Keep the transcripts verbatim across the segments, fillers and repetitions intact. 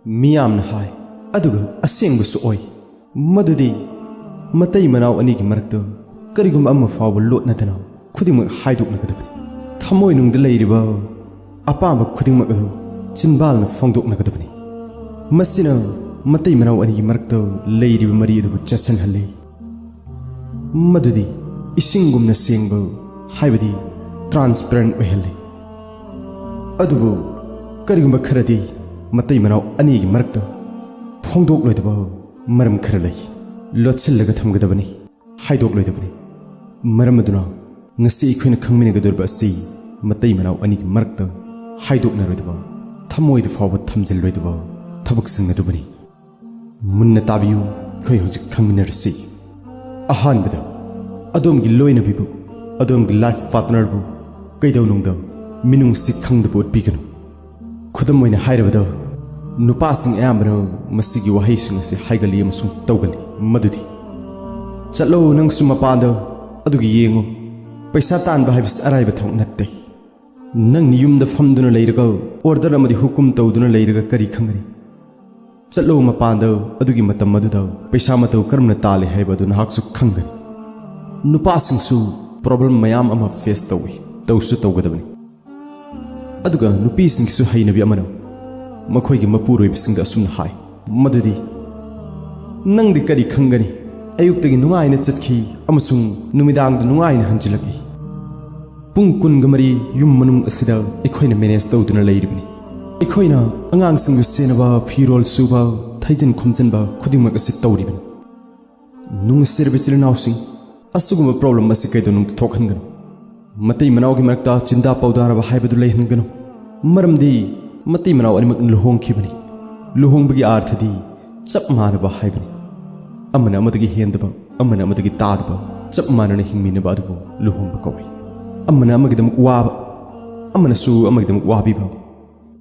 ꯃꯤꯌꯥꯝꯅ ꯍꯥꯏ, ꯑꯗꯨꯒ ꯑꯁꯦꯡꯕꯁꯨ ꯑꯣꯏ, ꯃꯗꯨꯗꯤ ꯃꯇꯩ ꯃꯅꯥꯎ ꯑꯅꯤꯒꯤ ꯃꯔꯛꯇ ꯀꯔꯤꯒꯨꯝꯕ ꯑꯃ ꯐꯥꯎꯕ ꯂꯣꯠꯅꯗꯅ ꯈꯨꯗꯤꯡꯃꯛ ꯍꯥꯏꯗꯣꯛꯅꯒꯗꯕꯅꯤ꯫ ꯊꯃꯣꯏꯅꯨꯡꯗ ꯂꯩꯔꯤꯕ ꯑꯄꯥꯝꯕ ꯈꯨꯗꯤꯡꯃꯛ ꯑꯗꯨ ꯆꯤꯟꯕꯥꯜꯅ ꯐꯣꯡꯗꯣꯛꯅꯒꯗꯕꯅꯤ꯫ ꯃꯁꯤꯅ ꯃꯇꯩ ꯃꯅꯥꯎ ꯑꯅꯤꯒꯤ ꯃꯔꯛꯇ ꯂꯩꯔꯤꯕ ꯃꯔꯤ ꯑꯗꯨꯕꯨ ꯆꯦꯠꯁꯤꯟꯍꯜꯂꯤ꯫ ꯃꯗꯨꯗꯤ ꯏꯁꯤꯡꯒꯨꯝꯅ ꯁꯦꯡꯕ, ꯍꯥꯏꯕꯗꯤ transparent ꯑꯣꯏꯍꯜꯂꯤ꯫ ꯑꯗꯨꯕꯨ ꯀꯔꯤꯒꯨꯝꯕ ꯈꯔꯗꯤ ꯃꯇꯩ ꯃꯅꯥꯎ ꯑꯅꯤꯒꯤ ꯃꯔꯛꯇ ꯐꯣꯡꯗꯣꯛꯂꯣꯏꯗꯕ ꯃꯔꯝ ꯈꯔ ꯂꯩ꯫ ꯂꯣꯠꯁꯤꯜꯂꯒ ꯊꯝꯒꯗꯕꯅꯤ, ꯍꯥꯏꯗꯣꯛꯂꯣꯏꯗꯕꯅꯤ꯫ ꯃꯔꯝ ꯑꯗꯨꯅ ꯉꯁꯤ ꯑꯩꯈꯣꯏꯅ ꯈꯪꯃꯤꯟꯅꯒꯗꯧꯔꯤꯕ ꯑꯁꯤ ꯃꯇꯩ ꯃꯅꯥꯎ ꯑꯅꯤꯒꯤ ꯃꯔꯛꯇ ꯍꯥꯏꯗꯣꯛꯅꯔꯣꯏꯗꯕ, ꯊꯃꯣꯏꯗ ꯐꯥꯎꯕ ꯊꯝꯖꯤꯜꯂꯣꯏꯗꯕ ꯊꯕꯛꯁꯤꯡ ꯑꯗꯨꯕꯨꯅꯤ꯫ ꯃꯨꯟꯅ ꯇꯥꯕꯤꯌꯨ, ꯑꯩꯈꯣꯏ ꯍꯧꯖꯤꯛ ꯈꯪꯃꯤꯟꯅꯔꯁꯤ꯫ ꯑꯍꯥꯟꯕꯗ, ꯑꯗꯣꯝꯒꯤ ꯂꯣꯏꯅꯕꯤꯕꯨ, ꯑꯗꯣꯝꯒꯤ life partnerꯕꯨ ꯀꯩꯗꯧꯅꯨꯡꯗ ꯃꯤꯅꯨꯡꯁꯤ ꯈꯪꯗꯕ ꯎꯠꯄꯤꯒꯅꯨ꯫ ꯈꯨꯗꯝ ꯑꯣꯏꯅ ꯍꯥꯏꯔꯕꯗ, ꯅꯨꯄꯥꯁꯤꯡ ꯑꯌꯥꯝꯕꯅ ꯃꯁꯤꯒꯤ ꯋꯥꯍꯩꯁꯤꯡ ꯑꯁꯤ ꯍꯥꯏꯒꯜꯂꯤ ꯑꯃꯁꯨꯡ ꯇꯧꯒꯜꯂꯤ, ꯃꯗꯨꯗꯤ, "ꯆꯠꯂꯣ, ꯅꯪꯁꯨ ꯃꯄꯥꯟꯗ, ꯑꯗꯨꯒ ꯌꯦꯡꯉꯨ, ꯄꯩꯁꯥ ꯇꯥꯟꯕ ꯍꯥꯏꯕꯁꯤ ꯑꯔꯥꯏꯕ ꯊꯕꯛ ꯅꯠꯇꯦ꯫ ꯅꯪ ꯌꯨꯝꯗ ꯐꯝꯗꯨꯅ ꯂꯩꯔꯒ order ꯑꯃꯗꯤ ꯍꯨꯀꯨꯝ ꯇꯧꯗꯨꯅ ꯂꯩꯔꯒ ꯀꯔꯤ ꯈꯪꯒꯅꯤ? ꯆꯠꯂꯣ ꯃꯄꯥꯟꯗ, ꯑꯗꯨꯒꯤ ꯃꯇꯝ ꯑꯗꯨꯗ ꯄꯩꯁꯥ ꯃꯇꯧ ꯀꯔꯝꯅ ꯇꯥꯜꯂꯤ ꯍꯥꯏꯕ ꯑꯗꯨ ꯅꯍꯥꯛꯁꯨ ꯈꯪꯒꯅꯤ꯫" ꯅꯨꯄꯥꯁꯤꯡꯁꯨ problem ꯃꯌꯥꯝ ꯑꯃ face ꯇꯧꯏ, ꯇꯧꯁꯨ ꯇꯧꯒꯗꯕꯅꯤ꯫ ꯑꯗꯨꯒ ꯅꯨꯄꯤꯁꯤꯡꯒꯤꯁꯨ ꯍꯩꯅꯕꯤ ꯑꯃꯅ ꯃꯈꯣꯏꯒꯤ ꯃꯄꯨꯔꯣꯏꯕꯁꯤꯡꯗ ꯑꯁꯨꯝꯅ ꯍꯥꯏ, ꯃꯗꯨꯗꯤ, "ꯅꯪꯗꯤ ꯀꯔꯤ ꯈꯪꯒꯅꯤ? ꯑꯌꯨꯛꯇꯒꯤ ꯅꯨꯡꯉꯥꯏꯅ ꯆꯠꯈꯤ ꯑꯃꯁꯨꯡ ꯅꯨꯃꯤꯗꯥꯡꯗ ꯅꯨꯡꯉꯥꯏꯅ ꯍꯟꯖꯤꯜꯂꯛꯏ꯫ ꯄꯨꯡ ꯀꯨꯟꯒ ꯃꯔꯤ ꯌꯨꯝ ꯃꯅꯨꯡ ꯑꯁꯤꯗ ꯑꯩꯈꯣꯏꯅ manage ꯇꯧꯗꯨꯅ ꯂꯩꯔꯤꯕꯅꯤ꯫ ꯑꯩꯈꯣꯏꯅ ꯑꯉꯥꯡꯁꯤꯡꯕꯨ ꯁꯦꯟꯅꯕ, ꯐꯤꯔꯣꯜ ꯁꯨꯕ, ꯊꯩꯖꯤꯟ ꯈꯣꯝꯖꯤꯟꯕ ꯈꯨꯗꯤꯡꯃꯛ ꯑꯁꯤ ꯇꯧꯔꯤꯕꯅꯤ꯫" ꯅꯨꯡꯁꯤꯔꯕ ꯏꯆꯤꯜ ꯏꯅꯥꯎꯁꯤꯡ, ꯑꯁꯤꯒꯨꯝꯕ problem ꯑꯁꯤ ꯀꯩꯗꯧꯅꯨꯡꯗ ꯊꯣꯛꯍꯟꯒꯅꯨ꯫ ꯃꯇꯩ ꯃꯅꯥꯎꯒꯤ ꯃꯔꯛꯇ ꯆꯤꯟꯗꯥ ꯄꯥꯎꯗꯥꯅꯕ ꯍꯥꯏꯕꯗꯨ ꯂꯩꯍꯟꯒꯅꯨ꯫ ꯃꯔꯝꯗꯤ ꯃꯇꯩ ꯃꯅꯥꯎ ꯑꯅꯤꯃꯛ ꯂꯨꯍꯣꯡꯈꯤꯕꯅꯤ꯫ ꯂꯨꯍꯣꯡꯕꯒꯤ ꯑꯥꯔꯊꯗꯤ ꯆꯞ ꯃꯥꯟꯅꯕ ꯍꯥꯏꯕꯅꯤ꯫ ꯑꯃꯅ ꯑꯃꯗꯒꯤ ꯍꯦꯟꯗꯕ, ꯑꯃꯅ ꯑꯃꯗꯒꯤ ꯇꯥꯗꯕ, ꯆꯞ ꯃꯥꯟꯅꯅ ꯍꯤꯡꯃꯤꯟꯅꯕ ꯑꯗꯨꯕꯨ ꯂꯨꯍꯣꯡꯕ ꯀꯧꯏ꯫ ꯑꯃꯅ ꯑꯃꯒꯤꯗꯃꯛ ꯋꯥꯕ, ꯑꯃꯅꯁꯨ ꯑꯃꯒꯤꯗꯃꯛ ꯋꯥꯕꯤꯕ꯫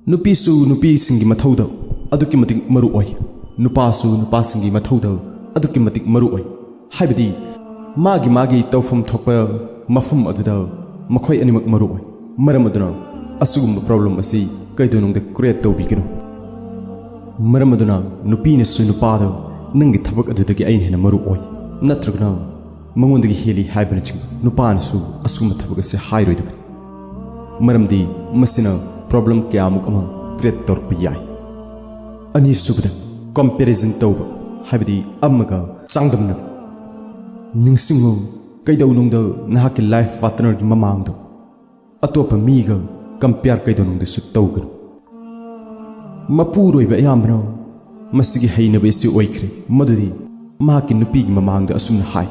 ꯅꯨꯄꯤꯁꯨ ꯅꯨꯄꯤꯁꯤꯡꯒꯤ ꯃꯊꯧꯗ ꯑꯗꯨꯛꯀꯤ ꯃꯇꯤꯛ ꯃꯔꯨ ꯑꯣꯏ, ꯅꯨꯄꯥꯁꯨ ꯅꯨꯄꯥꯁꯤꯡꯒꯤ ꯃꯊꯧꯗ ꯑꯗꯨꯛꯀꯤ ꯃꯇꯤꯛ ꯃꯔꯨ ꯑꯣꯏ꯫ ꯍꯥꯏꯕꯗꯤ ꯃꯥꯒꯤ ꯃꯥꯒꯤ ꯇꯧꯐꯝ ꯊꯣꯛꯄ ꯃꯐꯝ ꯑꯗꯨꯗ ꯃꯈꯣꯏ ꯑꯅꯤꯃꯛ ꯃꯔꯨ ꯑꯣꯏ꯫ ꯃꯔꯝ ꯑꯗꯨꯅ ꯑꯁꯤꯒꯨꯝꯕ problem ꯑꯁꯤ ꯀꯩꯗꯧꯅꯨꯡꯗ create ꯇꯧꯕꯤꯒꯅꯨ꯫ ꯃꯔꯝ ꯑꯗꯨꯅ ꯅꯨꯄꯤꯅꯁꯨ ꯅꯨꯄꯥꯗ "ꯅꯪꯒꯤ ꯊꯕꯛ ꯑꯗꯨꯗꯒꯤ ꯑꯩꯅ ꯍꯦꯟꯅ ꯃꯔꯨ ꯑꯣꯏ" ꯅꯠꯇ꯭ꯔꯒꯅ "ꯃꯉꯣꯟꯗꯒꯤ ꯍꯦꯜꯂꯤ" ꯍꯥꯏꯕꯅꯆꯤꯡꯕ ꯅꯨꯄꯥꯅꯁꯨ ꯑꯁꯨꯝꯕ ꯊꯕꯛ ꯑꯁꯤ ꯍꯥꯏꯔꯣꯏꯗꯕꯅꯤ꯫ ꯃꯔꯝꯗꯤ ꯃꯁꯤꯅ ꯄ꯭ꯔꯣꯕ꯭ꯂꯦꯝ ꯀꯌꯥꯃꯨꯛ ꯑꯃ ꯀ꯭ꯔꯤꯌꯦꯠ ꯇꯧꯔꯛꯄ ꯌꯥꯏ꯫ ꯑꯅꯤꯁꯨꯕꯗ, ꯀꯝꯄꯦꯔꯤꯖꯟ ꯇꯧꯕ, ꯍꯥꯏꯕꯗꯤ ꯑꯃꯒ ꯆꯥꯡꯗꯝꯅꯕ꯫ ꯅꯤꯡꯁꯤꯡꯉꯨ, ꯀꯩꯗꯧꯅꯨꯡꯗ ꯅꯍꯥꯛꯀꯤ ꯂꯥꯏꯐ ꯄꯥꯔꯠꯅꯔꯒꯤ ꯃꯃꯥꯡꯗ ꯑꯇꯣꯞꯄ ꯃꯤꯒ ꯀꯝꯄꯤꯌꯔ ꯀꯩꯗꯧꯅꯨꯡꯗꯁꯨ ꯇꯧꯒꯅꯨ꯫ ꯃꯄꯨꯔꯣꯏꯕ ꯑꯌꯥꯝꯕꯅ ꯃꯁꯤꯒꯤ ꯍꯩꯅꯕꯤ ꯑꯁꯤ ꯑꯣꯏꯈ꯭ꯔꯦ, ꯃꯗꯨꯗꯤ ꯃꯍꯥꯛꯀꯤ ꯅꯨꯄꯤꯒꯤ ꯃꯃꯥꯡꯗ ꯑꯁꯨꯝꯅ ꯍꯥꯏ,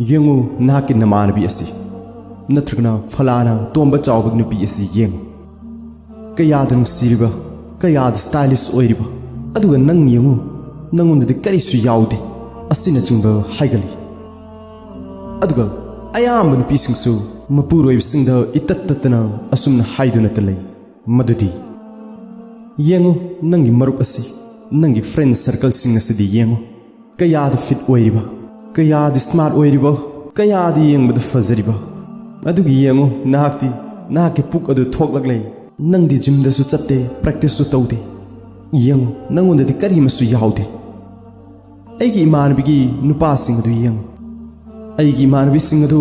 "ꯌꯦꯡꯉꯨ, ꯅꯍꯥꯛꯀꯤ ꯅꯃꯥꯟꯅꯕꯤ ꯑꯁꯤ, ꯅꯠꯇ꯭ꯔꯒꯅ ꯐꯂꯥꯅ ꯇꯣꯝꯕ ꯆꯥꯎꯕꯒꯤ ꯅꯨꯄꯤ ꯑꯁꯤ ꯌꯦꯡꯉꯨ, ꯀꯌꯥꯗ ꯅꯨꯡꯁꯤꯔꯤꯕ, ꯀꯌꯥꯗ ꯁ꯭ꯇꯥꯏꯂꯤꯁ ꯑꯣꯏꯔꯤꯕ, ꯑꯗꯨꯒ ꯅꯪ ꯌꯦꯡꯉꯨ, ꯅꯪꯉꯣꯟꯗꯗꯤ ꯀꯔꯤꯁꯨ ꯌꯥꯎꯗꯦ" ꯑꯁꯤꯅꯆꯤꯡꯕ ꯍꯥꯏꯒꯜꯂꯤ꯫ ꯑꯗꯨꯒ ꯑꯌꯥꯝꯕ ꯅꯨꯄꯤꯁꯤꯡꯁꯨ ꯃꯄꯨꯔꯣꯏꯕꯁꯤꯡꯗ ꯏꯇꯠ ꯇꯠꯇꯅ ꯑꯁꯨꯝꯅ ꯍꯥꯏꯗꯨꯅꯇ ꯂꯩ, ꯃꯗꯨꯗꯤ, "ꯌꯦꯡꯉꯨ, ꯅꯪꯒꯤ ꯃꯔꯨꯞ ꯑꯁꯤ, ꯅꯪꯒꯤ ꯐ꯭ꯔꯦꯟ ꯁꯔꯀꯜꯁꯤꯡ ꯑꯁꯤꯗꯤ ꯌꯦꯡꯉꯨ, ꯀꯌꯥꯗ ꯐꯤꯠ ꯑꯣꯏꯔꯤꯕ, ꯀꯌꯥꯗ ꯁ꯭ꯃꯥꯔꯠ ꯑꯣꯏꯔꯤꯕ, ꯀꯌꯥꯗ ꯌꯦꯡꯕꯗ ꯐꯖꯔꯤꯕ꯫ ꯑꯗꯨꯒ ꯌꯦꯡꯉꯨ, ꯅꯍꯥꯛꯇꯤ ꯅꯍꯥꯛꯀꯤ ꯄꯨꯛ ꯑꯗꯨ ꯊꯣꯛꯂꯛꯂꯦ, ꯅꯪꯗꯤ ꯖꯤꯝꯗꯁꯨ ꯆꯠꯇꯦ, ꯄ꯭ꯔꯦꯛꯇꯤꯁꯁꯨ ꯇꯧꯗꯦ꯫ ꯌꯦꯡꯉꯨ, ꯅꯪꯉꯣꯟꯗꯗꯤ ꯀꯔꯤꯃꯁꯨ ꯌꯥꯎꯗꯦ꯫ ꯑꯩꯒꯤ ꯏꯃꯥꯟꯅꯕꯤꯒꯤ ꯅꯨꯄꯥꯁꯤꯡ ꯑꯗꯨ ꯌꯦꯡꯉꯨ, ꯑꯩꯒꯤ ꯏꯃꯥꯟꯅꯕꯤꯁꯤꯡ ꯑꯗꯨ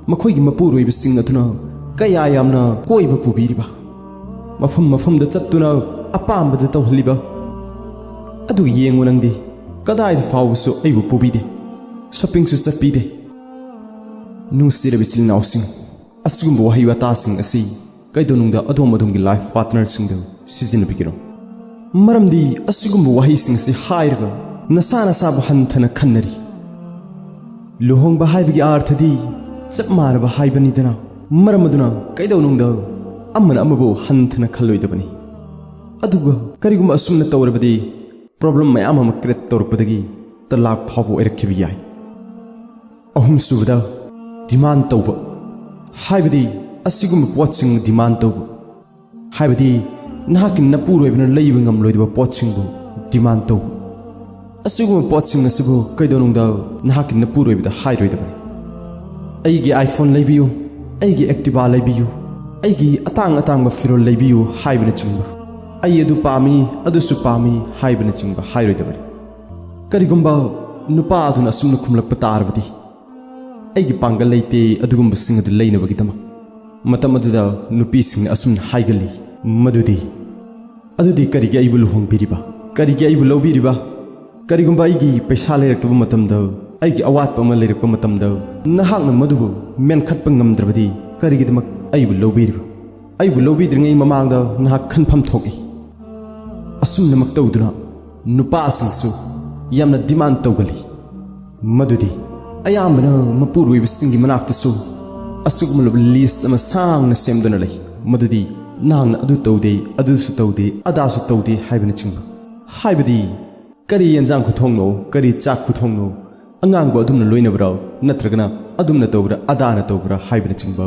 ꯃꯈꯣꯏꯒꯤ ꯃꯄꯨꯔꯣꯏꯕꯁꯤꯡ ꯑꯗꯨꯅ ꯀꯌꯥ ꯌꯥꯝꯅ ꯀꯣꯏꯕ ꯄꯨꯕꯤꯔꯤꯕ, ꯃꯐꯝ ꯃꯐꯝꯗ ꯆꯠꯇꯨꯅ ꯑꯄꯥꯝꯕꯗ ꯇꯧꯍꯜꯂꯤꯕ꯫ ꯑꯗꯨ ꯌꯦꯡꯉꯨ, ꯅꯪꯗꯤ ꯀꯗꯥꯏꯗ ꯐꯥꯎꯕꯁꯨ ꯑꯩꯕꯨ ꯄꯨꯕꯤꯗꯦ, ꯁꯣꯄꯤꯡꯁꯨ ꯆꯠꯄꯤꯗꯦ"꯫ ꯅꯨꯡꯁꯤꯔꯕ ꯏꯆꯤꯜ ꯏꯅꯥꯎꯁꯤꯡ, ꯑꯁꯤꯒꯨꯝꯕ ꯋꯥꯍꯩ ꯋꯥꯇꯥꯁꯤꯡ ꯑꯁꯤ ꯀꯩꯗꯧꯅꯨꯡꯗ ꯑꯗꯣꯝ ꯑꯗꯣꯝꯒꯤ ꯂꯥꯏꯐ ꯄꯥꯔꯠꯅꯔꯁꯤꯡꯗ ꯁꯤꯖꯤꯟꯅꯕꯤꯒꯅꯨ꯫ ꯃꯔꯝꯗꯤ ꯑꯁꯤꯒꯨꯝꯕ ꯋꯥꯍꯩꯁꯤꯡ ꯑꯁꯤ ꯍꯥꯏꯔꯒ ꯅꯁꯥ ꯅꯁꯥꯕꯨ ꯍꯟꯊꯅ ꯈꯟꯅꯔꯤ꯫ ꯂꯨꯍꯣꯡꯕ ꯍꯥꯏꯕꯒꯤ ꯑꯥꯔꯊꯗꯤ ꯆꯞ ꯃꯥꯟꯅꯕ ꯍꯥꯏꯕꯅꯤꯗꯅ꯫ ꯃꯔꯝ ꯑꯗꯨꯅ ꯀꯩꯗꯧꯅꯨꯡꯗ ꯑꯃꯅ ꯑꯃꯕꯨ ꯍꯟꯊꯅ ꯈꯜꯂꯣꯏꯗꯕꯅꯤ꯫ ꯑꯗꯨꯒ ꯀꯔꯤꯒꯨꯝꯕ ꯑꯁꯨꯝꯅ ꯇꯧꯔꯕꯗꯤ ꯄ꯭ꯔꯣꯕ꯭ꯂꯦꯝ ꯃꯌꯥꯝ ꯑꯃ ꯀ꯭ꯔꯤꯌꯦꯠ ꯇꯧꯔꯛꯄꯗꯒꯤ ꯇꯂꯥꯛ ꯐꯥꯎꯕ ꯑꯣꯏꯔꯛꯈꯤꯕ ꯌꯥꯏ꯫ ꯑꯍꯨꯝꯁꯨꯕꯗ, ꯗꯤꯃꯥꯟ ꯇꯧꯕ, ꯍꯥꯏꯕꯗꯤ ꯑꯁꯤꯒꯨꯝꯕ ꯄꯣꯠꯁꯤꯡ ꯗꯤꯃꯥꯟ ꯇꯧꯕ, ꯍꯥꯏꯕꯗꯤ ꯅꯍꯥꯛꯀꯤ ꯅꯄꯨꯔꯣꯏꯕꯅ ꯂꯩꯕ ꯉꯝꯂꯣꯏꯗꯕ ꯄꯣꯠꯁꯤꯡꯕꯨ ꯗꯤꯃꯥꯟ ꯇꯧꯕ꯫ ꯑꯁꯤꯒꯨꯝꯕ ꯄꯣꯠꯁꯤꯡ ꯑꯁꯤꯕꯨ ꯀꯩꯗꯧꯅꯨꯡꯗ ꯅꯍꯥꯛꯀꯤ ꯅꯄꯨꯔꯣꯏꯕꯗ ꯍꯥꯏꯔꯣꯏꯗꯕꯅꯤ꯫ "ꯑꯩꯒꯤ iPhone ꯂꯩꯕꯤꯌꯨ, ꯑꯩꯒꯤ Activa ꯂꯩꯕꯤꯌꯨ, ꯑꯩꯒꯤ ꯑꯇꯥꯡ ꯑꯇꯥꯡꯕ ꯐꯤꯔꯣꯜ ꯂꯩꯕꯤꯌꯨ" ꯍꯥꯏꯕꯅꯆꯤꯡꯕ꯫ "ꯑꯩ ꯑꯗꯨ ꯄꯥꯝꯃꯤ, ꯑꯗꯨꯁꯨ ꯄꯥꯝꯃꯤ" ꯍꯥꯏꯕꯅꯆꯤꯡꯕ ꯍꯥꯏꯔꯣꯏꯗꯕꯅꯤ꯫ ꯀꯔꯤꯒꯨꯝꯕ ꯅꯨꯄꯥ ꯑꯗꯨꯅ ꯑꯁꯨꯝꯅ ꯈꯨꯝꯂꯛꯄ ꯇꯥꯔꯕꯗꯤ, "ꯑꯩꯒꯤ ꯄꯥꯡꯒꯜ ꯂꯩꯇꯦ ꯑꯗꯨꯒꯨꯝꯕꯁꯤꯡ ꯑꯗꯨ ꯂꯩꯅꯕꯒꯤꯗꯃꯛ"꯫ ꯃꯇꯝ ꯑꯗꯨꯗ ꯅꯨꯄꯤꯁꯤꯡꯅ ꯑꯁꯨꯝꯅ ꯍꯥꯏꯒꯜꯂꯤ, ꯃꯗꯨꯗꯤ, "ꯑꯗꯨꯗꯤ ꯀꯔꯤꯒꯤ ꯑꯩꯕꯨ ꯂꯨꯍꯣꯡꯕꯤꯔꯤꯕ? ꯀꯔꯤꯒꯤ ꯑꯩꯕꯨ ꯂꯧꯕꯤꯔꯤꯕ? ꯀꯔꯤꯒꯨꯝꯕ ꯑꯩꯒꯤ ꯄꯩꯁꯥ ꯂꯩꯔꯛꯇꯕ ꯃꯇꯝꯗ, ꯑꯩꯒꯤ ꯑꯋꯥꯠꯄ ꯑꯃ ꯂꯩꯔꯛꯄ ꯃꯇꯝꯗ, ꯅꯍꯥꯛꯅ ꯃꯗꯨꯕꯨ ꯃꯦꯟꯈꯠꯄ ꯉꯝꯗ꯭ꯔꯕꯗꯤ ꯀꯔꯤꯒꯤꯗꯃꯛ ꯑꯩꯕꯨ ꯂꯧꯕꯤꯔꯤꯕ? ꯑꯩꯕꯨ ꯂꯧꯕꯤꯗ꯭ꯔꯤꯉꯩ ꯃꯃꯥꯡꯗ ꯅꯍꯥꯛ ꯈꯟꯐꯝ ꯊꯣꯛꯏ"꯫ ꯑꯁꯨꯝꯅꯃꯛ ꯇꯧꯗꯨꯅ ꯅꯨꯄꯥꯁꯤꯡꯁꯨ ꯌꯥꯝꯅ demand ꯇꯧꯒꯜꯂꯤ꯫ ꯃꯗꯨꯗꯤ ꯑꯌꯥꯝꯕꯅ ꯃꯄꯨꯔꯣꯏꯕꯁꯤꯡꯒꯤ ꯃꯅꯥꯛꯇꯁꯨ ꯑꯁꯨꯒꯨꯝꯂꯕ list ꯑꯃ ꯁꯥꯡꯅ ꯁꯦꯝꯗꯨꯅ ꯂꯩ꯫ ꯃꯗꯨꯗꯤ ꯅꯍꯥꯛꯅ ꯑꯗꯨ ꯇꯧꯗꯦ, ꯑꯗꯨꯁꯨ ꯇꯧꯗꯦ, ꯑꯗꯥꯁꯨ ꯇꯧꯗꯦ ꯍꯥꯏꯕꯅꯆꯤꯡꯕ꯫ ꯍꯥꯏꯕꯗꯤ ꯀꯔꯤ ꯌꯦꯟꯖꯥꯡ ꯈꯨꯊꯣꯡꯅꯣ, ꯀꯔꯤ ꯆꯥꯛ ꯈꯨꯊꯣꯡꯅꯣ, ꯑꯉꯥꯡꯕꯨ ꯑꯗꯨꯝꯅ ꯂꯣꯏꯅꯕ꯭ꯔꯥ, ꯅꯠꯇ꯭ꯔꯒꯅ ꯑꯗꯨꯝꯅ ꯇꯧꯕ꯭ꯔꯥ, ꯑꯗꯥꯅ ꯇꯧꯕ꯭ꯔꯥ ꯍꯥꯏꯕꯅꯆꯤꯡꯕ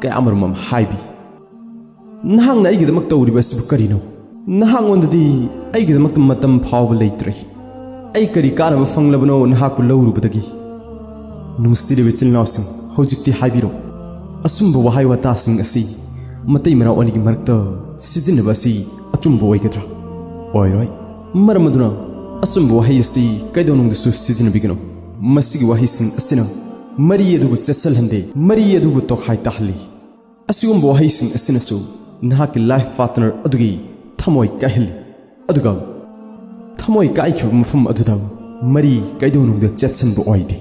ꯀꯌꯥ ꯑꯃꯔꯣꯝ ꯑꯃ ꯍꯥꯏꯕꯤ꯫ "ꯅꯍꯥꯛꯅ ꯑꯩꯒꯤꯗꯃꯛ ꯇꯧꯔꯤꯕ ꯑꯁꯤꯕꯨ ꯀꯔꯤꯅꯣ? ꯅꯍꯥꯛꯉꯣꯟꯗꯗꯤ ꯑꯩꯒꯤꯗꯃꯛꯇ ꯃꯇꯝ ꯐꯥꯎꯕ ꯂꯩꯇ꯭ꯔꯦ꯫ ꯑꯩ ꯀꯔꯤ ꯀꯥꯟꯅꯕ ꯐꯪꯂꯕꯅꯣ ꯅꯍꯥꯛꯄꯨ ꯂꯧꯔꯨꯕꯗꯒꯤ?" ꯅꯨꯡꯁꯤꯔꯕ ꯏꯆꯤꯜ ꯏꯅꯥꯎꯁꯤꯡ, ꯍꯧꯖꯤꯛꯇꯤ ꯍꯥꯏꯕꯤꯔꯣ, ꯑꯁꯨꯝꯕ ꯋꯥꯍꯩ ꯋꯥꯇꯥꯁꯤꯡ ꯑꯁꯤ ꯃꯇꯩ ꯃꯅꯥꯎ ꯑꯅꯤꯒꯤ ꯃꯔꯛꯇ ꯁꯤꯖꯤꯟꯅꯕ ꯑꯁꯤ ꯑꯆꯨꯝꯕ ꯑꯣꯏꯒꯗ꯭ꯔꯥ? ꯑꯣꯏꯔꯣꯏ꯫ ꯃꯔꯝ ꯑꯗꯨꯅ ꯑꯆꯨꯝꯕ ꯋꯥꯍꯩ ꯑꯁꯤ ꯀꯩꯗꯧꯅꯨꯡꯗꯁꯨ ꯁꯤꯖꯤꯟꯅꯕꯤꯒꯅꯨ꯫ ꯃꯁꯤꯒꯤ ꯋꯥꯍꯩꯁꯤꯡ ꯑꯁꯤꯅ ꯃꯔꯤ ꯑꯗꯨꯕꯨ ꯆꯦꯠꯁꯤꯜꯍꯟꯗꯦ, ꯃꯔꯤ ꯑꯗꯨꯕꯨ ꯇꯣꯈꯥꯏ ꯇꯥꯍꯜꯂꯤ꯫ ꯑꯁꯤꯒꯨꯝꯕ ꯋꯥꯍꯩꯁꯤꯡ ꯑꯁꯤꯅꯁꯨ ꯅꯍꯥꯛꯀꯤ life partner ꯑꯗꯨꯒꯤ ꯊꯃꯣꯏ ꯀꯥꯏꯍꯜꯂꯤ, ꯑꯗꯨꯒ ꯊꯃꯣꯏ ꯀꯥꯏꯈꯤꯕ ꯃꯐꯝ ꯑꯗꯨꯗ ꯃꯔꯤ ꯀꯩꯗꯧꯅꯨꯡꯗ ꯆꯦꯠꯁꯤꯟꯕ ꯑꯣꯏꯗꯦ꯫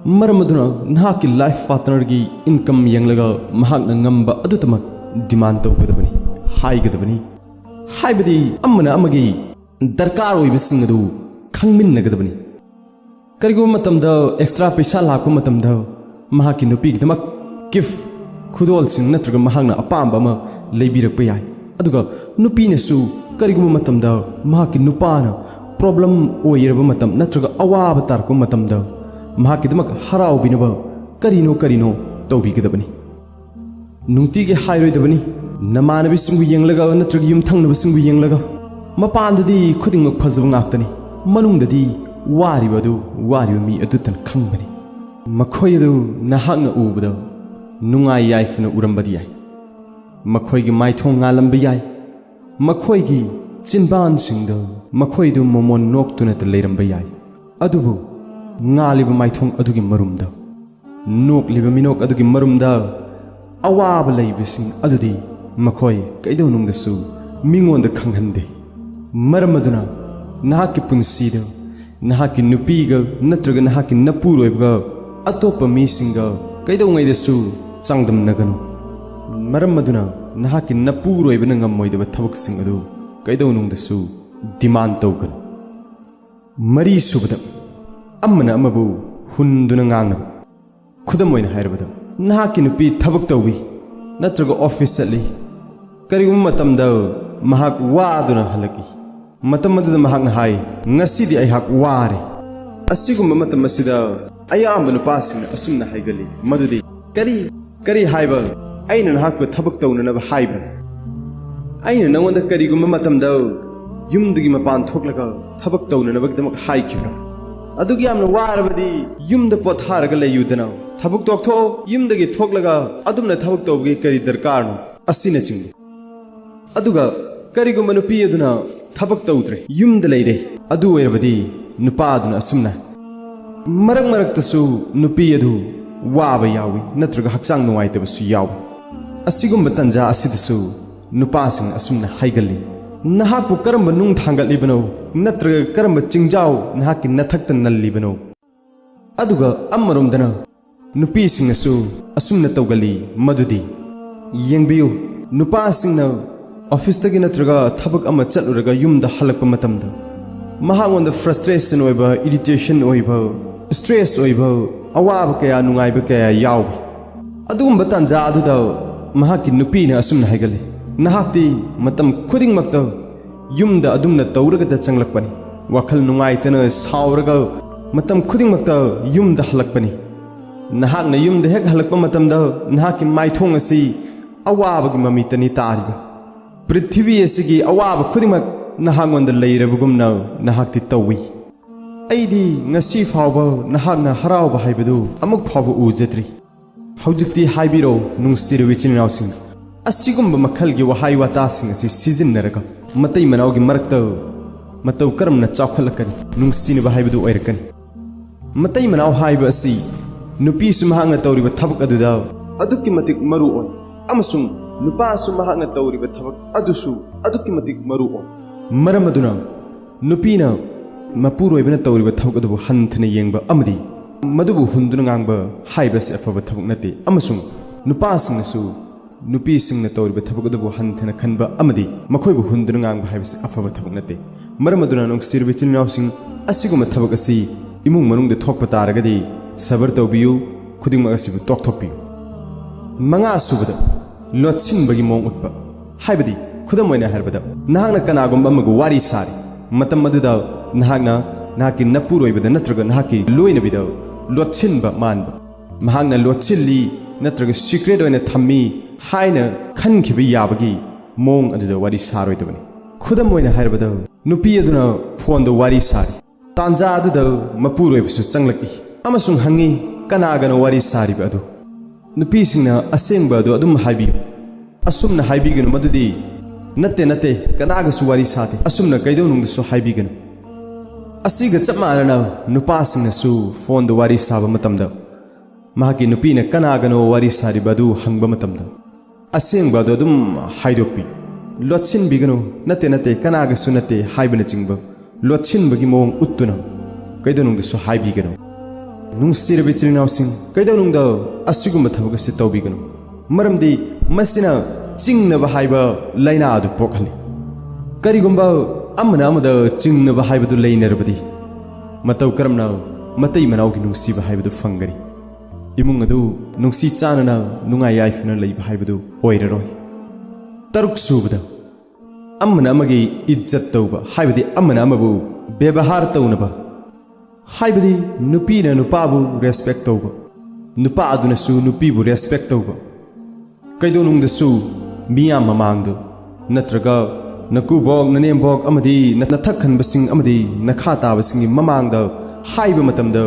ꯃꯔꯝ ꯑꯗꯨꯅ ꯅꯍꯥꯛꯀꯤ life partnerꯒꯤ income ꯌꯦꯡꯂꯒ ꯃꯍꯥꯛꯅ ꯉꯝꯕ ꯑꯗꯨꯇꯃꯛ demand ꯇꯧꯒꯗꯕꯅꯤ, ꯍꯥꯏꯒꯗꯕꯅꯤ꯫ ꯍꯥꯏꯕꯗꯤ ꯑꯃꯅ ꯑꯃꯒꯤ ꯗꯔꯀꯥꯔ ꯑꯣꯏꯕꯁꯤꯡ ꯑꯗꯨ ꯈꯪꯃꯤꯟꯅꯒꯗꯕꯅꯤ꯫ ꯀꯔꯤꯒꯨꯝꯕ ꯃꯇꯝꯗ extra ꯄꯩꯁꯥ ꯂꯥꯛꯄ ꯃꯇꯝꯗ ꯃꯍꯥꯛꯀꯤ ꯅꯨꯄꯤꯒꯤꯗꯃꯛ gift, ꯈꯨꯗꯣꯜꯁꯤꯡ ꯅꯠꯇ꯭ꯔꯒ ꯃꯍꯥꯛꯅ ꯑꯄꯥꯝꯕ ꯑꯃ ꯂꯩꯕꯤꯔꯛꯄ ꯌꯥꯏ꯫ ꯑꯗꯨꯒ ꯅꯨꯄꯤꯅꯁꯨ ꯀꯔꯤꯒꯨꯝꯕ ꯃꯇꯝꯗ ꯃꯍꯥꯛꯀꯤ ꯅꯨꯄꯥꯅ problem ꯑꯣꯏꯔꯕ ꯃꯇꯝ ꯅꯠꯇ꯭ꯔꯒ ꯑꯋꯥꯕ ꯇꯥꯔꯛꯄ ꯃꯇꯝꯗ ꯃꯍꯥꯛꯀꯤꯗꯃꯛ ꯍꯔꯥꯎꯕꯤꯅꯕ ꯀꯔꯤꯅꯣ ꯀꯔꯤꯅꯣ ꯇꯧꯕꯤꯒꯗꯕꯅꯤ꯫ ꯅꯨꯡꯇꯤꯒꯤ ꯍꯥꯏꯔꯣꯏꯗꯕꯅꯤ꯫ ꯅꯃꯥꯟꯅꯕꯤꯁꯤꯡꯕꯨ ꯌꯦꯡꯂꯒ ꯅꯠꯇ꯭ꯔꯒ ꯌꯨꯝꯊꯪꯅꯕꯁꯤꯡꯕꯨ ꯌꯦꯡꯂꯒ, "ꯃꯄꯥꯟꯗꯗꯤ ꯈꯨꯗꯤꯡꯃꯛ ꯐꯖꯕ ꯉꯥꯛꯇꯅꯤ, ꯃꯅꯨꯡꯗꯗꯤ ꯋꯥꯔꯤꯕ ꯑꯗꯨ ꯋꯥꯔꯤꯕ ꯃꯤ ꯑꯗꯨꯇꯅ ꯈꯪꯕꯅꯤ"꯫ ꯃꯈꯣꯏ ꯑꯗꯨ ꯅꯍꯥꯛꯅ ꯎꯕꯗ ꯅꯨꯡꯉꯥꯏ ꯌꯥꯏꯐꯅ ꯎꯔꯝꯕꯗꯤ ꯌꯥꯏ, ꯃꯈꯣꯏꯒꯤ ꯃꯥꯏꯊꯣꯡ ꯉꯥꯜꯂꯝꯕ ꯌꯥꯏ, ꯃꯈꯣꯏꯒꯤ ꯆꯤꯟꯕꯥꯟꯁꯤꯡꯗ ꯃꯈꯣꯏꯗꯨ ꯃꯃꯣꯟ ꯅꯣꯛꯇꯨꯅꯇ ꯂꯩꯔꯝꯕ ꯌꯥꯏ, ꯑꯗꯨꯕꯨ ꯉꯥꯜꯂꯤꯕ ꯃꯥꯏꯊꯣꯡ ꯑꯗꯨꯒꯤ ꯃꯔꯨꯝꯗ, ꯅꯣꯛꯂꯤꯕ ꯃꯤꯅꯣꯛ ꯑꯗꯨꯒꯤ ꯃꯔꯨꯝꯗ ꯑꯋꯥꯕ ꯂꯩꯕꯁꯤꯡ ꯑꯗꯨꯗꯤ ꯃꯈꯣꯏ ꯀꯩꯗꯧꯅꯨꯡꯗꯁꯨ ꯃꯤꯉꯣꯟꯗ ꯈꯪꯍꯟꯗꯦ꯫ ꯃꯔꯝ ꯑꯗꯨꯅ ꯅꯍꯥꯛꯀꯤ ꯄꯨꯟꯁꯤꯗ ꯅꯍꯥꯛꯀꯤ ꯅꯨꯄꯤꯒ ꯅꯠꯇ꯭ꯔꯒ ꯅꯍꯥꯛꯀꯤ ꯅꯄꯨꯔꯣꯏꯕꯒ ꯑꯇꯣꯞꯄ ꯃꯤꯁꯤꯡꯒ ꯀꯩꯗꯧꯉꯩꯗꯁꯨ ꯆꯥꯡꯗꯝꯅꯒꯅꯨ꯫ ꯃꯔꯝ ꯑꯗꯨꯅ ꯅꯍꯥꯛꯀꯤ ꯅꯄꯨꯔꯣꯏꯕꯅ ꯉꯝꯃꯣꯏꯗꯕ ꯊꯕꯛꯁꯤꯡ ꯑꯗꯨ ꯀꯩꯗꯧꯅꯨꯡꯗꯁꯨ ꯗꯤꯃꯥꯟ ꯇꯧꯒꯅꯨ꯫ ꯃꯔꯤ ꯁꯨꯕꯗ, ꯑꯃꯅ ꯑꯃꯕꯨ ꯍꯨꯟꯗꯨꯅ ꯉꯥꯡꯅꯕ꯫ ꯈꯨꯗꯝ ꯑꯣꯏꯅ ꯍꯥꯏꯔꯕꯗ, ꯅꯍꯥꯛꯀꯤ ꯅꯨꯄꯤ ꯊꯕꯛ ꯇꯧꯏ ꯅꯠꯇ꯭ꯔꯒ ꯑꯣꯐꯤꯁ ꯆꯠꯂꯤ꯫ ꯀꯔꯤꯒꯨꯝꯕ ꯃꯇꯝꯗ ꯃꯍꯥꯛ ꯋꯥꯗꯨꯅ ꯍꯜꯂꯛꯏ꯫ ꯃꯇꯝ ꯑꯗꯨꯗ ꯃꯍꯥꯛꯅ ꯍꯥꯏ, "ꯉꯁꯤꯗꯤ ꯑꯩꯍꯥꯛ ꯋꯥꯔꯦ"꯫ ꯑꯁꯤꯒꯨꯝꯕ ꯃꯇꯝ ꯑꯁꯤꯗ ꯑꯌꯥꯝꯕ ꯅꯨꯄꯥꯁꯤꯡꯅ ꯑꯁꯨꯝꯅ ꯍꯥꯏꯒꯜꯂꯤ, ꯃꯗꯨꯗꯤ, "ꯀꯔꯤ, ꯀꯔꯤ ꯍꯥꯏꯕ? ꯑꯩꯅ ꯅꯍꯥꯛꯄꯨ ꯊꯕꯛ ꯇꯧꯅꯅꯕ ꯍꯥꯏꯕ꯭ꯔꯥ? ꯑꯩꯅ ꯅꯉꯣꯟꯗ ꯀꯔꯤꯒꯨꯝꯕ ꯃꯇꯝꯗ ꯌꯨꯝꯗꯒꯤ ꯃꯄꯥꯟ ꯊꯣꯛꯂꯒ ꯊꯕꯛ ꯇꯧꯅꯅꯕꯒꯤꯗꯃꯛ ꯍꯥꯏꯈꯤꯕ꯭ꯔꯥ? ꯑꯗꯨꯛ ꯌꯥꯝꯅ ꯋꯥꯔꯕꯗꯤ ꯌꯨꯝꯗ ꯄꯣꯊꯥꯔꯒ ꯂꯩꯌꯨꯗꯅ, ꯊꯕꯛ ꯇꯣꯛꯊꯣꯛꯑꯣ, ꯌꯨꯝꯗꯒꯤ ꯊꯣꯛꯂꯒ ꯑꯗꯨꯝꯅ ꯊꯕꯛ ꯇꯧꯕꯒꯤ ꯀꯔꯤ ꯗꯔꯀꯥꯔꯅꯣ?" ꯑꯁꯤꯅꯆꯤꯡꯕ꯫ ꯑꯗꯨꯒ ꯀꯔꯤꯒꯨꯝꯕ ꯅꯨꯄꯤ ꯑꯗꯨꯅ ꯊꯕꯛ ꯇꯧꯗ꯭ꯔꯦ, ꯌꯨꯝꯗ ꯂꯩꯔꯦ, ꯑꯗꯨ ꯑꯣꯏꯔꯕꯗꯤ ꯅꯨꯄꯥ ꯑꯗꯨꯅ ꯑꯁꯨꯝꯅ, ꯃꯔꯛ ꯃꯔꯛꯇꯁꯨ ꯅꯨꯄꯤ ꯑꯗꯨ ꯋꯥꯕ ꯌꯥꯎꯏ ꯅꯠꯇ꯭ꯔꯒ ꯍꯛꯆꯥꯡ ꯅꯨꯡꯉꯥꯏꯇꯕꯁꯨ ꯌꯥꯎꯏ꯫ ꯑꯁꯤꯒꯨꯝꯕ ꯇꯟꯖꯥ ꯑꯁꯤꯗꯁꯨ ꯅꯨꯄꯥꯁꯤꯡ ꯑꯁꯨꯝꯅ ꯍꯥꯏꯒꯜꯂꯤ, "ꯅꯍꯥꯛꯄꯨ ꯀꯔꯝꯕ ꯅꯨꯡ ꯊꯥꯡꯒꯠꯂꯤꯕꯅꯣ ꯅꯠꯇ꯭ꯔꯒ ꯀꯔꯝꯕ ꯆꯤꯡꯖꯥꯎ ꯅꯍꯥꯛꯀꯤ ꯅꯊꯛꯇ ꯅꯜꯂꯤꯕꯅꯣ?" ꯑꯗꯨꯒ ꯑꯃꯔꯣꯝꯗꯅ ꯅꯨꯄꯤꯁꯤꯡꯅꯁꯨ ꯑꯁꯨꯝꯅ ꯇꯧꯒꯜꯂꯤ, ꯃꯗꯨꯗꯤ, ꯌꯦꯡꯕꯤꯌꯨ, ꯅꯨꯄꯥꯁꯤꯡꯅ ꯑꯣꯐꯤꯁꯇꯒꯤ ꯅꯠꯇ꯭ꯔꯒ ꯊꯕꯛ ꯑꯃ ꯆꯠꯂꯨꯔꯒ ꯌꯨꯝꯗ ꯍꯜꯂꯛꯄ ꯃꯇꯝꯗ ꯃꯍꯥꯛꯉꯣꯟꯗ ꯐ꯭ꯔꯁꯇ꯭ꯔꯦꯁꯟ ꯑꯣꯏꯕ, ꯏꯔꯤꯇꯦꯁꯟ ꯑꯣꯏꯕ, ꯁ꯭ꯇ꯭ꯔꯦꯁ ꯑꯣꯏꯕ, ꯑꯋꯥꯕ ꯀꯌꯥ, ꯅꯨꯡꯉꯥꯏꯕ ꯀꯌꯥ ꯌꯥꯎꯏ꯫ ꯑꯗꯨꯒꯨꯝꯕ ꯇꯥꯟꯖꯥ ꯑꯗꯨꯗ ꯃꯍꯥꯛꯀꯤ ꯅꯨꯄꯤꯅ ꯑꯁꯨꯝꯅ ꯍꯥꯏꯒꯜꯂꯤ, "ꯅꯍꯥꯛꯇꯤ ꯃꯇꯝ ꯈꯨꯗꯤꯡꯃꯛꯇ ꯌꯨꯝꯗ ꯑꯗꯨꯝꯅ ꯇꯧꯔꯒꯗ ꯆꯪꯂꯛꯄꯅꯤ꯫ ꯋꯥꯈꯜ ꯅꯨꯡꯉꯥꯏꯇꯅ ꯁꯥꯎꯔꯒ ꯃꯇꯝ ꯈꯨꯗꯤꯡꯃꯛꯇ ꯌꯨꯝꯗ ꯍꯜꯂꯛꯄꯅꯤ꯫ ꯅꯍꯥꯛꯅ ꯌꯨꯝꯗ ꯍꯦꯛ ꯍꯜꯂꯛꯄ ꯃꯇꯝꯗ ꯅꯍꯥꯛꯀꯤ ꯃꯥꯏꯊꯣꯡ ꯑꯁꯤ ꯑꯋꯥꯕꯒꯤ ꯃꯃꯤꯠꯇꯅꯤ ꯇꯥꯔꯤꯕ꯫ ꯄ꯭ꯔꯤꯊꯤꯕꯤ ꯑꯁꯤꯒꯤ ꯑꯋꯥꯕ ꯈꯨꯗꯤꯡꯃꯛ ꯅꯍꯥꯛꯉꯣꯟꯗ ꯂꯩꯔꯕꯒꯨꯝꯅ ꯅꯍꯥꯛꯇꯤ ꯇꯧꯏ꯫ ꯑꯩꯗꯤ ꯉꯁꯤ ꯐꯥꯎꯕ ꯅꯍꯥꯛꯅ ꯍꯔꯥꯎꯕ ꯍꯥꯏꯕꯗꯨ ꯑꯃꯨꯛ ꯐꯥꯎꯕ ꯎꯖꯗ꯭ꯔꯤ꯫ ꯍꯧꯖꯤꯛꯇꯤ ꯍꯥꯏꯕꯤꯔꯣ, ꯅꯨꯡꯁꯤꯔꯕ ꯏꯆꯤꯟ ꯏꯅꯥꯎꯁꯤꯡ, ꯑꯁꯤꯒꯨꯝꯕ ꯃꯈꯜꯒꯤ ꯋꯥꯍꯩ ꯋꯥꯇꯥꯁꯤꯡ ꯑꯁꯤ ꯁꯤꯖꯤꯟꯅꯔꯒ ꯃꯇꯩ ꯃꯅꯥꯎꯒꯤ ꯃꯔꯛꯇ ꯃꯇꯧ ꯀꯔꯝꯅ ꯆꯥꯎꯈꯠꯂꯛꯀꯅꯤ, ꯅꯨꯡꯁꯤꯅꯕ ꯍꯥꯏꯕꯗꯨ ꯑꯣꯏꯔꯛꯀꯅꯤ? ꯃꯇꯩ ꯃꯅꯥꯎ ꯍꯥꯏꯕ ꯑꯁꯤ ꯅꯨꯄꯤꯁꯨ ꯃꯍꯥꯛꯅ ꯇꯧꯔꯤꯕ ꯊꯕꯛ ꯑꯗꯨꯗ ꯑꯗꯨꯛꯀꯤ ꯃꯇꯤꯛ ꯃꯔꯨ ꯑꯣꯏ, ꯑꯃꯁꯨꯡ ꯅꯨꯄꯥꯁꯨ ꯃꯍꯥꯛꯅ ꯇꯧꯔꯤꯕ ꯊꯕꯛ ꯑꯗꯨꯁꯨ ꯑꯗꯨꯛꯀꯤ ꯃꯇꯤꯛ ꯃꯔꯨ ꯑꯣꯏ꯫ ꯃꯔꯝ ꯑꯗꯨꯅ ꯅꯨꯄꯤꯅ ꯃꯄꯨꯔꯣꯏꯕꯅ ꯇꯧꯔꯤꯕ ꯊꯕꯛ ꯑꯗꯨꯕꯨ ꯍꯟꯊꯅ ꯌꯦꯡꯕ ꯑꯃꯗꯤ ꯃꯗꯨꯕꯨ ꯍꯨꯟꯗꯨꯅ ꯉꯥꯡꯕ ꯍꯥꯏꯕꯁꯤ ꯑꯐꯕ ꯊꯕꯛ ꯅꯠꯇꯦ, ꯑꯃꯁꯨꯡ ꯅꯨꯄꯥꯁꯤꯡꯅꯁꯨ ꯅꯨꯄꯤꯁꯤꯡꯅ ꯇꯧꯔꯤꯕ ꯊꯕꯛ ꯑꯗꯨꯕꯨ ꯍꯟꯊꯅ ꯈꯟꯕ ꯑꯃꯗꯤ ꯃꯈꯣꯏꯕꯨ ꯍꯨꯟꯗꯨꯅ ꯉꯥꯡꯕ ꯍꯥꯏꯕꯁꯤ ꯑꯐꯕ ꯊꯕꯛ ꯅꯠꯇꯦ꯫ ꯃꯔꯝ ꯑꯗꯨꯅ, ꯅꯨꯡꯁꯤꯔꯕ ꯏꯆꯤꯜ ꯏꯅꯥꯎꯁꯤꯡ, ꯑꯁꯤꯒꯨꯝꯕ ꯊꯕꯛ ꯑꯁꯤ ꯏꯃꯨꯡ ꯃꯅꯨꯡꯗ ꯊꯣꯛꯄ ꯇꯥꯔꯒꯗꯤ, ꯁꯕꯔ ꯇꯧꯕꯤꯌꯨ, ꯈꯨꯗꯤꯡꯃꯛ ꯑꯁꯤꯕꯨ ꯇꯣꯛꯊꯣꯛꯄꯤꯌꯨ꯫ ꯃꯉꯥ ꯁꯨꯕꯗ, ꯂꯣꯠꯁꯤꯟꯕꯒꯤ ꯃꯑꯣꯡ ꯎꯠꯄ꯫ ꯍꯥꯏꯕꯗꯤ, ꯈꯨꯗꯝ ꯑꯣꯏꯅ ꯍꯥꯏꯔꯕꯗ, ꯅꯍꯥꯛꯅ ꯀꯅꯥꯒꯨꯝꯕ ꯑꯃꯒ ꯋꯥꯔꯤ ꯁꯥꯔꯤ ꯃꯇꯝ ꯑꯗꯨꯗ, ꯅꯍꯥꯛꯅ ꯅꯍꯥꯛꯀꯤ ꯅꯄꯨꯔꯣꯏꯕꯗ ꯅꯠꯇ꯭ꯔꯒ ꯅꯍꯥꯛꯀꯤ ꯂꯣꯏꯅꯕꯤꯗ ꯂꯣꯠꯁꯤꯟꯕ ꯃꯥꯟꯕ, ꯃꯍꯥꯛꯅ ꯂꯣꯠꯁꯤꯜꯂꯤ ꯅꯠꯇ꯭ꯔꯒ ꯁꯤꯀ꯭ꯔꯦꯠ ꯑꯣꯏꯅ ꯊꯝꯃꯤ ꯍꯥꯏꯅ ꯈꯟꯈꯤꯕ ꯌꯥꯕꯒꯤ ꯃꯑꯣꯡ ꯑꯗꯨꯗ ꯋꯥꯔꯤ ꯁꯥꯔꯣꯏꯗꯕꯅꯤ꯫ ꯈꯨꯗꯝ ꯑꯣꯏꯅ ꯍꯥꯏꯔꯕꯗ, ꯅꯨꯄꯤ ꯑꯗꯨꯅ ꯐꯣꯟꯗ ꯋꯥꯔꯤ ꯁꯥꯔꯤ꯫ ꯇꯥꯟꯖꯥ ꯑꯗꯨꯗ ꯃꯄꯨꯔꯣꯏꯕꯁꯨ ꯆꯪꯂꯛꯏ ꯑꯃꯁꯨꯡ ꯍꯪꯉꯤ, "ꯀꯅꯥꯒꯅꯣ ꯋꯥꯔꯤ ꯁꯥꯔꯤꯕ ꯑꯗꯨ?" ꯅꯨꯄꯤꯁꯤꯡꯅ ꯑꯁꯦꯡꯕ ꯑꯗꯨ ꯑꯗꯨꯝ ꯍꯥꯏꯕꯤꯌꯨ꯫ ꯑꯁꯨꯝꯅ ꯍꯥꯏꯕꯤꯒꯅꯨ, ꯃꯗꯨꯗꯤ, "ꯅꯠꯇꯦ, ꯅꯠꯇꯦ, ꯀꯅꯥꯒꯁꯨ ꯋꯥꯔꯤ ꯁꯥꯗꯦ"꯫ ꯑꯁꯨꯝꯅ ꯀꯩꯗꯧꯅꯨꯡꯗꯁꯨ ꯍꯥꯏꯕꯤꯒꯅꯨ꯫ ꯑꯁꯤꯒ ꯆꯞ ꯃꯥꯟꯅꯅ, ꯅꯨꯄꯥꯁꯤꯡꯅꯁꯨ ꯐꯣꯟꯗ ꯋꯥꯔꯤ ꯁꯥꯕ ꯃꯇꯝꯗ, ꯃꯍꯥꯛꯀꯤ ꯅꯨꯄꯤꯅ ꯀꯅꯥꯒꯅꯣ ꯋꯥꯔꯤ ꯁꯥꯔꯤꯕ ꯑꯗꯨ ꯍꯪꯕ ꯃꯇꯝꯗ, ꯑꯁꯦꯡꯕ ꯑꯗꯨ ꯑꯗꯨꯝ ꯍꯥꯏꯗꯣꯛꯄꯤ꯫ ꯂꯣꯠꯁꯤꯟꯕꯤꯒꯅꯨ, "ꯅꯠꯇꯦ, ꯅꯠꯇꯦ, ꯀꯅꯥꯒꯁꯨ ꯅꯠꯇꯦ" ꯍꯥꯏꯕꯅꯆꯤꯡꯕ ꯂꯣꯠꯁꯤꯟꯕꯒꯤ ꯃꯑꯣꯡ ꯎꯠꯇꯨꯅ ꯀꯩꯗꯧꯅꯨꯡꯗꯁꯨ ꯍꯥꯏꯕꯤꯒꯅꯨ꯫ ꯅꯨꯡꯁꯤꯔꯕ ꯏꯆꯤꯜ ꯏꯅꯥꯎꯁꯤꯡ, ꯀꯩꯗꯧꯅꯨꯡꯗ ꯑꯁꯤꯒꯨꯝꯕ ꯊꯕꯛ ꯑꯁꯤ ꯇꯧꯕꯤꯒꯅꯨ, ꯃꯔꯝꯗꯤ ꯃꯁꯤꯅ ꯆꯤꯡꯅꯕ ꯍꯥꯏꯕ ꯂꯥꯏꯅꯥ ꯑꯗꯨ ꯄꯣꯛꯍꯜꯂꯤ꯫ ꯀꯔꯤꯒꯨꯝꯕ ꯑꯃꯅ ꯑꯃꯗ ꯆꯤꯡꯅꯕ ꯍꯥꯏꯕꯗꯨ ꯂꯩꯅꯔꯕꯗꯤ, ꯃꯇꯧ ꯀꯔꯝꯅ ꯃꯇꯩ ꯃꯅꯥꯎꯒꯤ ꯅꯨꯡꯁꯤꯕ ꯍꯥꯏꯕꯗꯨ ꯐꯪꯒꯅꯤ? ꯏꯃꯨꯡ ꯑꯗꯨ ꯅꯨꯡꯁꯤ ꯆꯥꯟꯅꯅ, ꯅꯨꯡꯉꯥꯏ ꯌꯥꯏꯐꯅ ꯂꯩꯕ ꯍꯥꯏꯕꯗꯨ ꯑꯣꯏꯔꯔꯣꯏ꯫ ꯇꯔꯨꯛ ꯁꯨꯕꯗ, ꯑꯃꯅ ꯑꯃꯒꯤ ꯏꯖꯠ ꯇꯧꯕ, ꯍꯥꯏꯕꯗꯤ ꯑꯃꯅ ꯑꯃꯕꯨ ꯕꯦꯕꯍꯥꯔ ꯇꯧꯅꯕ, ꯍꯥꯏꯕꯗꯤ ꯅꯨꯄꯤꯅ ꯅꯨꯄꯥꯕꯨ ꯔꯦꯁꯄꯦꯛ ꯇꯧꯕ, ꯅꯨꯄꯥ ꯑꯗꯨꯅꯁꯨ ꯅꯨꯄꯤꯕꯨ ꯔꯦꯁꯄꯦꯛ ꯇꯧꯕ꯫ ꯀꯩꯗꯧꯅꯨꯡꯗꯁꯨ ꯃꯤꯌꯥꯝ ꯃꯃꯥꯡꯗ ꯅꯠꯇ꯭ꯔꯒ ꯅꯀꯨꯕꯣꯛ, ꯅꯅꯦꯝꯕꯣꯛ ꯑꯃꯗꯤ ꯅꯊꯛ ꯈꯟꯕꯁꯤꯡ ꯑꯃꯗꯤ ꯅꯈꯥ ꯇꯥꯕꯁꯤꯡꯒꯤ ꯃꯃꯥꯡꯗ ꯍꯥꯏꯕ ꯃꯇꯝꯗ,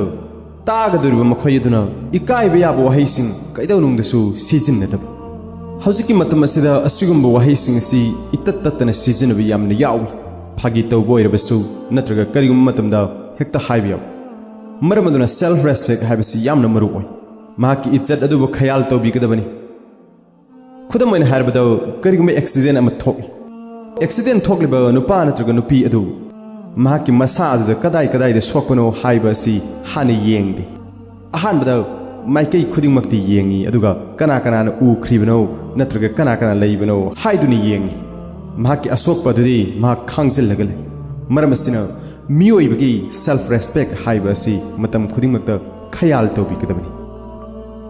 ꯇꯥꯒꯗꯧꯔꯤꯕ ꯃꯈꯣꯏ ꯑꯗꯨꯅ ꯏꯀꯥꯏꯕ ꯌꯥꯕ ꯋꯥꯍꯩꯁꯤꯡ ꯀꯩꯗꯧꯅꯨꯡꯗꯁꯨ ꯁꯤꯖꯤꯟꯅꯗꯕ꯫ ꯍꯧꯖꯤꯛꯀꯤ ꯃꯇꯝ ꯑꯁꯤꯗ ꯑꯁꯤꯒꯨꯝꯕ ꯋꯥꯍꯩꯁꯤꯡ ꯑꯁꯤ ꯏꯇꯠ ꯇꯠꯇꯅ ꯁꯤꯖꯤꯟꯅꯕ ꯌꯥꯝꯅ ꯌꯥꯎꯏ꯫ ꯐꯥꯒꯤ ꯇꯧꯕ ꯑꯣꯏꯔꯕꯁꯨ ꯅꯠꯇ꯭ꯔꯒ ꯀꯔꯤꯒꯨꯝꯕ ꯃꯇꯝꯗ ꯍꯦꯛꯇ ꯍꯥꯏꯕ ꯌꯥꯎꯏ꯫ ꯃꯔꯝ ꯑꯗꯨꯅ self respect ꯍꯥꯏꯕꯁꯤ ꯌꯥꯝꯅ ꯃꯔꯨ ꯑꯣꯏ꯫ ꯃꯍꯥꯛꯀꯤ ꯏꯖꯠ ꯑꯗꯨꯕꯨ ꯈꯌꯥꯜ ꯇꯧꯕꯤꯒꯗꯕꯅꯤ꯫ ꯈꯨꯗꯝ ꯑꯣꯏꯅ ꯍꯥꯏꯔꯕꯗ, ꯀꯔꯤꯒꯨꯝꯕ accident ꯑꯃ ꯊꯣꯛꯏ꯫ Accident ꯊꯣꯛꯂꯤꯕ ꯅꯨꯄꯥ ꯅꯠꯇ꯭ꯔꯒ ꯅꯨꯄꯤ ꯑꯗꯨ ꯃꯍꯥꯛꯀꯤ ꯃꯁꯥ ꯑꯗꯨꯗ ꯀꯗꯥꯏ ꯀꯗꯥꯏꯗ ꯁꯣꯛꯄꯅꯣ ꯍꯥꯏꯕ ꯑꯁꯤ ꯍꯥꯟꯅ ꯌꯦꯡꯗꯦ꯫ ꯑꯍꯥꯟꯕꯗ ꯃꯥꯏꯀꯩ ꯈꯨꯗꯤꯡꯃꯛꯇꯤ ꯌꯦꯡꯏ, ꯑꯗꯨꯒ ꯀꯅꯥ ꯀꯅꯥꯅ ꯎꯈ꯭ꯔꯤꯕꯅꯣ ꯅꯠꯇ꯭ꯔꯒ ꯀꯅꯥ ꯀꯅꯥ ꯂꯩꯕꯅꯣ ꯍꯥꯏꯗꯨꯅ ꯌꯦꯡꯏ꯫ ꯃꯍꯥꯛꯀꯤ ꯑꯁꯣꯛꯄ ꯑꯗꯨꯗꯤ ꯃꯍꯥꯛ ꯈꯥꯡꯖꯤꯜꯂꯒ ꯂꯩ꯫ ꯃꯔꯝ ꯑꯁꯤꯅ ꯃꯤꯑꯣꯏꯕꯒꯤ self respect ꯍꯥꯏꯕ ꯑꯁꯤ ꯃꯇꯝ ꯈꯨꯗꯤꯡꯃꯛꯇ ꯈꯌꯥꯜ ꯇꯧꯕꯤꯒꯗꯕꯅꯤ꯫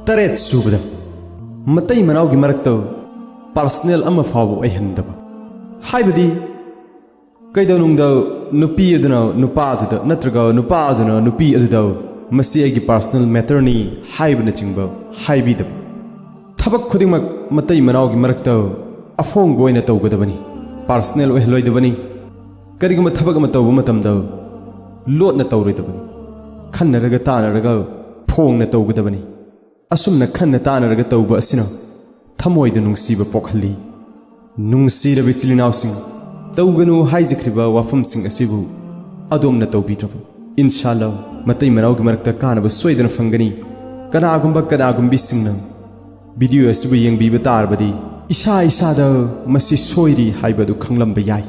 ꯇꯔꯦꯠ ꯁꯨꯕꯗ, ꯃꯇꯩ ꯃꯅꯥꯎꯒꯤ ꯃꯔꯛꯇ personal ꯑꯃ ꯐꯥꯎꯕ ꯑꯣꯏꯍꯟꯗꯕ꯫ ꯍꯥꯏꯕꯗꯤ, ꯀꯩꯗꯧꯅꯨꯡꯗ ꯅꯨꯄꯤ ꯑꯗꯨꯅ ꯅꯨꯄꯥ ꯑꯗꯨꯗ ꯅꯠꯇ꯭ꯔꯒ ꯅꯨꯄꯥ ꯑꯗꯨꯅ ꯅꯨꯄꯤ ꯑꯗꯨꯗ "ꯃꯁꯤ ꯑꯩꯒꯤ personal matterꯅꯤ" ꯍꯥꯏꯕꯅꯆꯤꯡꯕ ꯍꯥꯏꯕꯤꯗꯕ꯫ ꯊꯕꯛ ꯈꯨꯗꯤꯡꯃꯛ ꯃꯇꯩ ꯃꯅꯥꯎꯒꯤ ꯃꯔꯛꯇ ꯑꯐꯣꯡꯕ ꯑꯣꯏꯅ ꯇꯧꯒꯗꯕꯅꯤ, personal ꯑꯣꯏꯍꯜꯂꯣꯏꯗꯕꯅꯤ꯫ ꯀꯔꯤꯒꯨꯝꯕ ꯊꯕꯛ ꯑꯃ ꯇꯧꯕ ꯃꯇꯝꯗ ꯂꯣꯠꯅ ꯇꯧꯔꯣꯏꯗꯕꯅꯤ, ꯈꯟꯅꯔꯒ ꯇꯥꯅꯔꯒ ꯐꯣꯡꯅ ꯇꯧꯒꯗꯕꯅꯤ꯫ ꯑꯁꯨꯝꯅ ꯈꯟꯅ ꯇꯥꯅꯔꯒ ꯇꯧꯕ ꯑꯁꯤꯅ ꯊꯃꯣꯏꯗ ꯅꯨꯡꯁꯤꯕ ꯄꯣꯛꯍꯜꯂꯤ꯫ ꯅꯨꯡꯁꯤꯔꯕ ꯏꯆꯤꯜ ꯏꯅꯥꯎꯁꯤꯡ, ꯇꯧꯒꯅꯨ ꯍꯥꯏꯖꯈ꯭ꯔꯤꯕ ꯋꯥꯐꯝꯁꯤꯡ ꯑꯁꯤꯕꯨ ꯑꯗꯣꯝꯅ ꯇꯧꯕꯤꯗ꯭ꯔꯕ? ꯏꯟꯁꯥꯜꯂꯥ, ꯃꯇꯩ ꯃꯅꯥꯎꯒꯤ ꯃꯔꯛꯇ ꯀꯥꯟꯅꯕ ꯁꯣꯏꯗꯅ ꯐꯪꯒꯅꯤ꯫ ꯀꯅꯥꯒꯨꯝꯕ ꯀꯅꯥꯒꯨꯝꯕꯤꯁꯤꯡꯅ video ꯑꯁꯤꯕꯨ ꯌꯦꯡꯕꯤꯕ ꯇꯥꯔꯕꯗꯤ, ꯏꯁꯥ ꯏꯁꯥꯗ ꯃꯁꯤ ꯁꯣꯏꯔꯤ ꯍꯥꯏꯕ ꯑꯗꯨ ꯈꯪꯂꯝꯕ ꯌꯥꯏ꯫